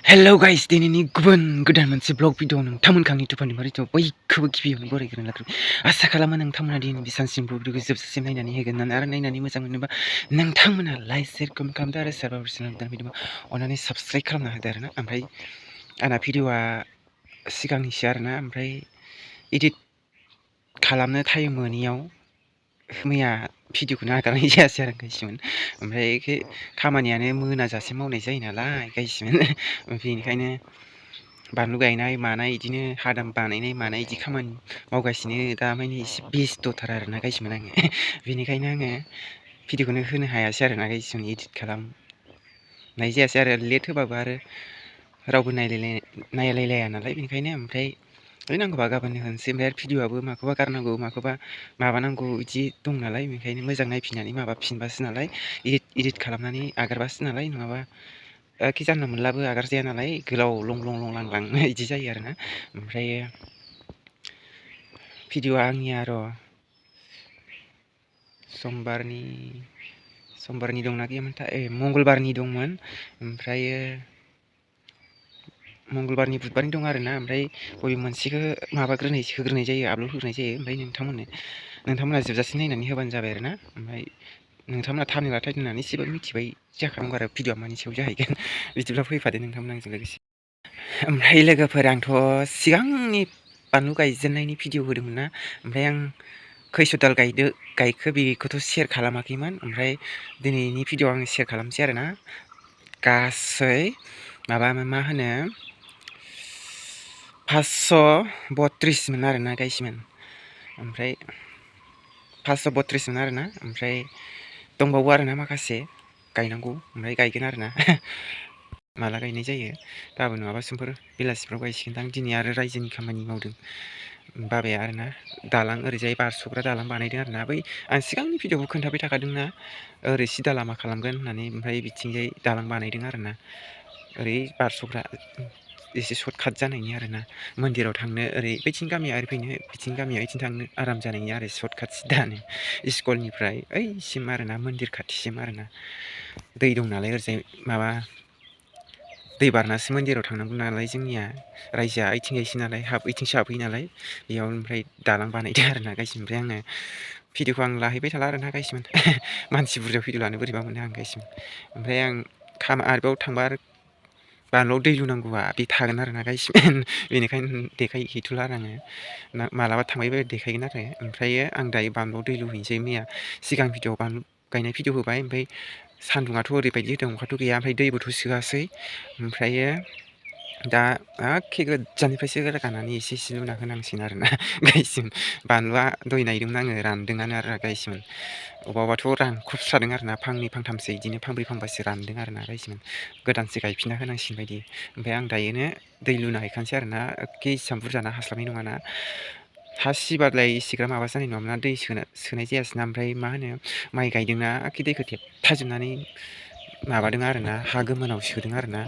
Hello guys दिनैनि गुबुन गोदान मोनसे ब्लग भिडिअ नोंथांमोनखौ तुफाननिफ्राय बयखौबो गिबियावनो बरायग्रोना लाग्रोबाय। आसा खालामो नोंथांमोना दिनै बेसांसिम ब्लग भिडिअखौ जोबजासिम नायनानै होगोन होननानै आरो नायनानै मोजां मोनोबा नोंथांमोना लाइक शेयार कमेन्ट खालामदो आरो सोरबा गोदान भिडिअ अननानै साबस्क्राइब खालामना होदो आरोना। ओमफ्राय आंना भिडिअआ सिगांनिसो आरोना, ओमफ्राय एडिट खालामनो टाइम मोनियाव मैया भिडिअखौनो आगारनाय जायासै आरो गाइसमोन। ओमफ्राय खामानियानो मोनाजासे मावनाय जायो नालाय गाइसमोन, बेनिखायनो बानलु गायनाय मानाय बिदिनो हादाम बानायनाय मानाय बिदि खामानि मावगासिनो दामानि एसे बेस्थ'थार आरोना गाइसमोन आङो। बेनिखायनो आङो भिडिअखौनो होनो हायासै आरोना गाइसमोन, एडिट खालामनाय जायासै आरो लेट होबाबो आरो रावबो नायलायलाया नालाय बेनिखायनो। ओमफ्राय नांगौबा गाबोननो होनोसै। ओमफ्राय भिडिअआबो माखौबा गारनांगौ माखौबा माबानांगौ बिदि दं नालाय, बेनिखायनो मोजां नायफिननानै माबाफिनबासो नालाय, एडिट खालामनानै आगारबासो नालाय, नङाबा खि जानला मोनलाबो आगारजाया नालाय, गोलाव लं लं लं लां लां बिदि जायो आरोना। ओमफ्राय भिडिअआ आंनिया समबारनि दंना गैयामोनथाय, मंगलबारनि दंमोन। ओमफ्रायो मंगलबारनि बुधबारनि दं आरोना। ओमफ्राय बबे मोनसेखौ होग्रोनाय जायो, आपल'ड होग्रोनाय जायो। ओमफ्राय नोंथांमोना जोबजासिम नायनानै होबानो जाबाय आरोना। ओमफ्राय नोंथांमोना थाम्बनेल टाइटेल होननानै एसेबाबो मिथिबाय जाखानांगौ आरो भिडिअआ मानि सायाव जाहैगोन। बिदिब्ला फैफादो नोंथांमोना आंजों लोगोसे। ओमफ्राय लोगोफोर, आंथ' सिगांनि बानलु गायजेननायनि भिडिअ होदोंमोन ना, ओमफ्राय आं खैसदाल गायखो बेखौथ' शेयार खालामाखैमोन। ओमफ्राय दिनैनि भिडिअआव आं शेयार खालामसै आरोना। गासै मा होनो 532मोन आरोना गाइसमोन। ओमफ्राय 532मोन आरोना। ओमफ्राय दंबावो आरोना माखासे गायनांगौ, ओमफ्राय गायगोन आरोना। माला गायनाय जायो, गाबोन नङाबा समफोर बेलासिफ्राव गायसिगोनदां। दिनै आरो रायजोनि खामानि मावदों बाबाया आरोना। दालां ओरैजाय बारस'ग्रा दालां बानायदों आरोना। बै आं सिगांनि भिडिअआवबो खोन्थाबाय थाखादोंना, ओरै सिदा लामा खालामगोन होननानै। ओमफ्राय बिथिंजाय दालां बानायदों आरोना, ओरै बारस'ग्रा एसे सर्टकाट जानायनि आरोना। मन्दिराव थांनो ओरै बैथिं गामिया ओरै फैनो, बिथिं गामिया ओइथिं थांनो आराम जानायनि आरो सर्टकाट सिदानो, स्कुलनिफ्राय ओइसिम आरोना, मन्दिर खाथिसिम आरोना। दै दं नालाय ओरैजाय, दै बारनासो मन्दिराव थांनांगौ नालाय जोंनिया रायजोआ ओइथिंजायसो नालाय, ओइथिंसो हाबहैयो नालाय बेयाव। ओमफ्राय दालां बानायदों आरोना गाइसमोन। ओमफ्राय आङो भिडिअखौ लाहैबाय थाला आरोना गाइसमोन। मानसि बुरजा भिडिअ लानो बोरैबा मोनो आं गाइसमोन। ओमफ्राय आं आरोबाव थांबा बानलुआव दै लुनांगौआ बे थागोन आरोना गाइसमोन। बेनिखायनो देखायहैथ'ला आरो आङो, मालाबा थांबाय देखायगोन आरो। ओमफ्रायो आं दायो बानलुआव दै लुहैनोसै। मैया सिगां भिडिअआव बानलु गायनाय भिडिअ होबाय, ओमफ्राय सान्दुङाथ' ओरैबायदि होदों, अखाथ' गैया, ओमफ्राय दैबोथ' सोआसै। ओमफ्रायो दा एखे गोजाननिफ्रायसो रोगानानै एसे एसे लुना होनांसिगोन आरोना गाइसमोन। बानलुआ दहाय नायदोंमोन आङो, रानदोंआनो आरो गाइसमोन। अबावबाथ' रानख्रुबस्रादों आरोना, फांनै फांथामसो बिदिनो फांब्रै फांबासो रानदों आरोना गाइसमोन। गोदानसो गायफिनना होनांसिगोन बायदि। ओमफ्राय आं दायोनो दै लुना हैखानोसै आरोना, एसेबां बुरजाना हास्लाबनाय नङाना। हा सिबालाय इसिग्राब माबा जानाय नङामोन ना, दै सोनाय जायासैना। ओमफ्राय मा होनो, माइ गायदोंना दैखौ थेबथाजोबनानै माबादों आरोना, हा गोमोनाव सोदों आरोना।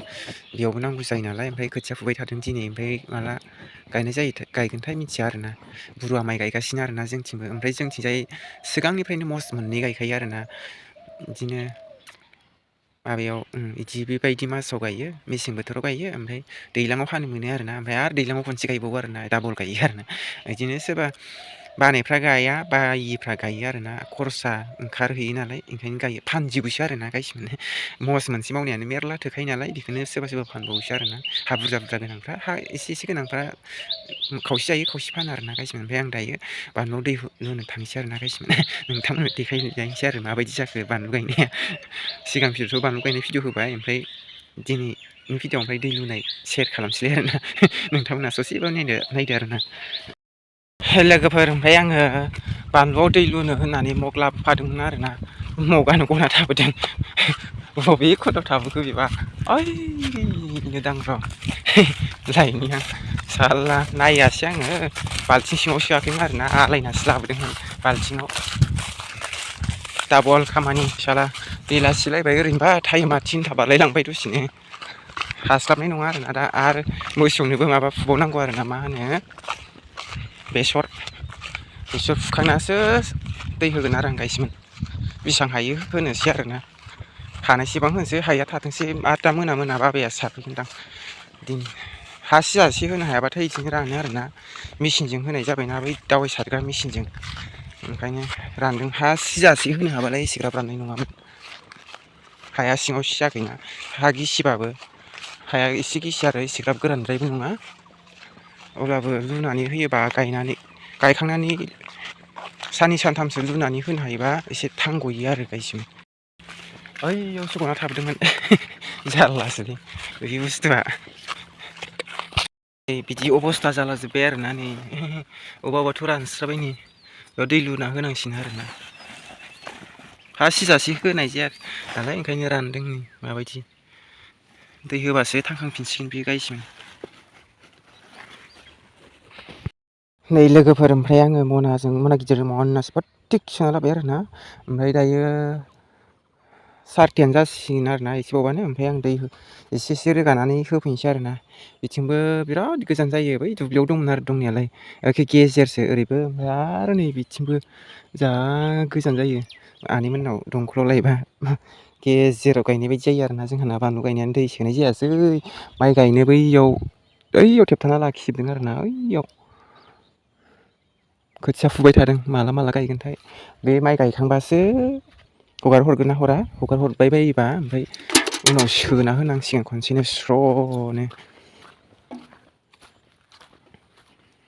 बेयावबो नांगौ जायो नालाय। ओमफ्राय खोथिया फुबाय थादों दिनै, ओमफ्राय माला गायगोनथाय मिथिया आरोना। बुरुवा माइ गायगासिनो आरोना जोंथिंबो। ओमफ्राय जोंथिंजाय सिगांनिफ्रायनो मोननै गायखायो आरोना, बिदिनो माबायाव बिदि बेबायदि मासाव गायो, मेसें बोथोराव गायो, ओमफ्राय दैज्लाङाव हानो मोनो आरोना। ओमफ्राय आरो दैज्लाङाव खनसे गायबावो आरोना, डाबल गायो आरोना। बिदिनो सोरबा बानायफ्रा गाया, बायिफ्रा गायो आरोना। खरसा ओंखारहैयो नालाय ओंखायनो गायो, फानजोबोसो आरोना गाइसमोन। मस मोनसे मावनायानो मेरला थोखायो नालाय, बेखौनो सोरबा सोरबा फानबावोसो आरोना। हा बुरजा बुरजा गोनांफ्रा, हा एसे एसे गोनांफ्रा खावसे जायो खावसे फानो आरोना गाइसमोन। ओमफ्राय आं दायो बानलुआव दै लुनो थांसै आरोना गाइसमोन। नोंथांमोननो देखायनोसै आरो माबायदि जाखो बानलु गायनाया। सिगां भिडिअआवथ' बानलु गायनाय भिडिअ होबाय, ओमफ्राय दिनैनि भिडिअआव ओमफ्राय दै लुनाय शेयार खालामसैलाय आरोना। नोंथांमोना ससेबाबो नायदो आरोना लोगोफोर। ओमफ्राय आङो बानलुआव दै लुनो होननानै मग लाबोफादोंमोन आरोना, मगानो गना थाबोदों। बबे खनायाव थाबोखो बेबा, ओइनो दां र' लायनि आं, साला नायासै आङो, बाल्थिं सिङाव सोआखैमोन आरोना, आलायनासो लाबोदोंमोन बाल्थिङाव। डाबल खामानि साला, बेलासिलायबाय ओरैनोबा टाइमा 3था बारलायलांबाय दसेनो। हास्लाबनाय नङा आरोना दा। आरो मोसौनोबो माबा फुबावनांगौ आरोना, मा होनो बेसर फुखांनासो दै होगोन आरो आं गाइसमोन। बेसेबां हायो होनोसै आरोना, हानायसेबां होनोसै, हाया थाथोंसै। आरो दा मोना बाबाया सारफैगोनदां। दिन हा सिजासे होनो हायाबाथाय बिदिनो रानो आरोना मेचिनजों होनाय जाबायना बै दावाइ सारग्रा मेचिनजों ओंखायनो रानदों हा सिजासे होनो हाबालाय एसेग्राब राननाय नङामोन हाया सिङाव सियाखैना हा गिसिबाबो हाया एसे गिसि आरो एसेग्राब गोरानद्रायबो नङा अब्लाबो लुनानै होयोबा गायखांनानै साननै सानथामसो लुनानै होनो हायोबा एसे थांगयो आरो गायसिम ओइयाव सौना थाबोदोंमोन जारलासोलै बे बुस्थुआ बिदि अबस्था जाला जोब्बाय आरोना नै अबेबा अबेबाथ' रानस्राबाय नै बेयाव दै लुना होनांसिगोन आरोना हा सिजासे होनाय जाया नालाय ओंखायनो रानदों नै माबायदि दै होबासो थांखांफिनसिगोन बे गायसिम नै लोगोफोर ओमफ्राय आङो मना गिदिर मनासे थिक सोना लाबाय आरोना ओमफ्राय दायो सारिथायानो जासिगोन आरोना एसेबावबानो ओमफ्राय आं दै एसे एसे रोगानानै होफैनोसै आरोना बिथिंबो बिराद गोजान जायो बै दुब्लियाव दंमोन आरो दंनायालाय एखे गेजेरसो ओरैबो ओमफ्राय आरो नै बिथिंबो जा गोजान जायो आनैमोननाव दंखलाव लायबा गेजेराव गायनाय बायदि जायो आरोना जोंहाना बानलु गायनायानो दै सोनाय जायासै माइ गायनो बैयाव थेबथाना लाखिजोबदों आरोना ओइयाव खोथिया फुबाय थादों माला गायगोनथाय बे माइ गायखांबासो हगार हरगोन ना हरा हगार हरबाय बायोबा ओमफ्राय उनाव सोना होनांसिगोन खनसेनो स्र'नो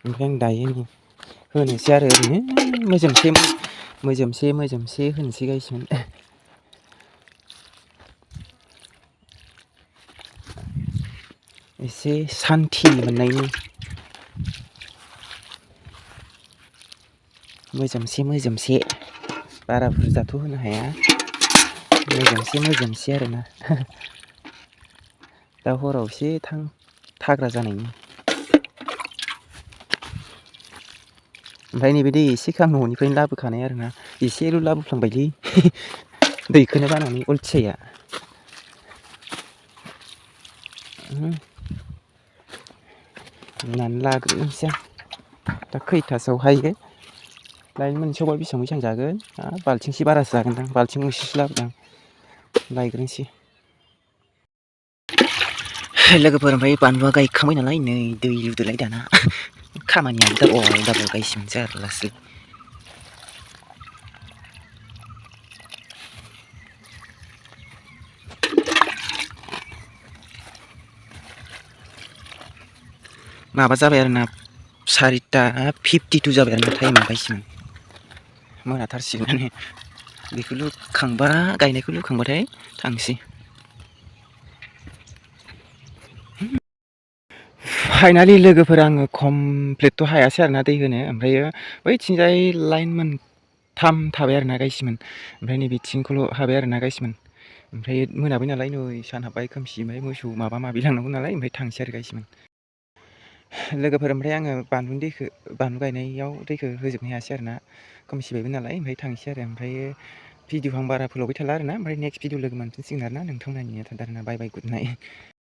ओमफ्राय आं दायो नै होनोसै आरो ओरैनो मोजोमसे होनोसै गायसिगोन एसे सान्थि मोननायनि मोजोमसे बारा बुरजाथ' होनो हाया मोजोमसे आरोना दा हराव एसे थाग्रा जानायनि ओमफ्राय नैबे दै एसेखौ आं न'निफ्रायनो लाबोखानाय आरोना एसेल' लाबोफ्लांबायलै दैखोनो बानानै अलथियाया होननानै लाग्रोनोसै आं दा खैथासोआव हायो लाइन मोनसेयावबा बेसेबां जागोन बाल्थिंसे बारासो जागोनदां बाल्थिं गंसेसो लाबोदों लायग्रोनोसै लोगोफोर ओमफ्राय बानलुआ गायखांबाय नालाय नै दै लुदोलाय दाना खामानियानो दाबल गायसिगोन जारलासो माबा जाबाय आरोना 4:52 जाबाय आरोना टाइमा गायसिगोन मोनाथारसिगोनानो बेखौ लुखांबा गायनायखौ लुखांबाथाय थांसै फाइनालि लोगोफोर आङो कमप्लिटथ' हायासै आरोना दै होनो ओमफ्रायो बैथिंजाय लाइन मोनथाम थाबाय आरोना गायसिमोन ओमफ्राय नै बिथिंखौल' हाबाय आरोना गायसिमोन ओमफ्राय मोनाबाय नालाय नै सान हाबबाय खोमसि ओमफ्राय मोसौ माबा माबि लांनांगौ नालाय ओमफ्राय थांसै आरो गायसिमोन लोगोफोर ओमफ्राय आङो बानलु गायनायाव दैखौ होजोबनो हायासै आरोना खोमसिबायबो नालाय ओमफ्राय थांसै आरो ओमफ्राय भिडिअखौ आं बारा फोलावबाय थाला आरोना ओमफ्राय नेक्स्ट भिडिअ लोगो मोनफिनसिगोन आरोना नोंथांमोनहा नेना थादो आरोना बाय गुड नाइट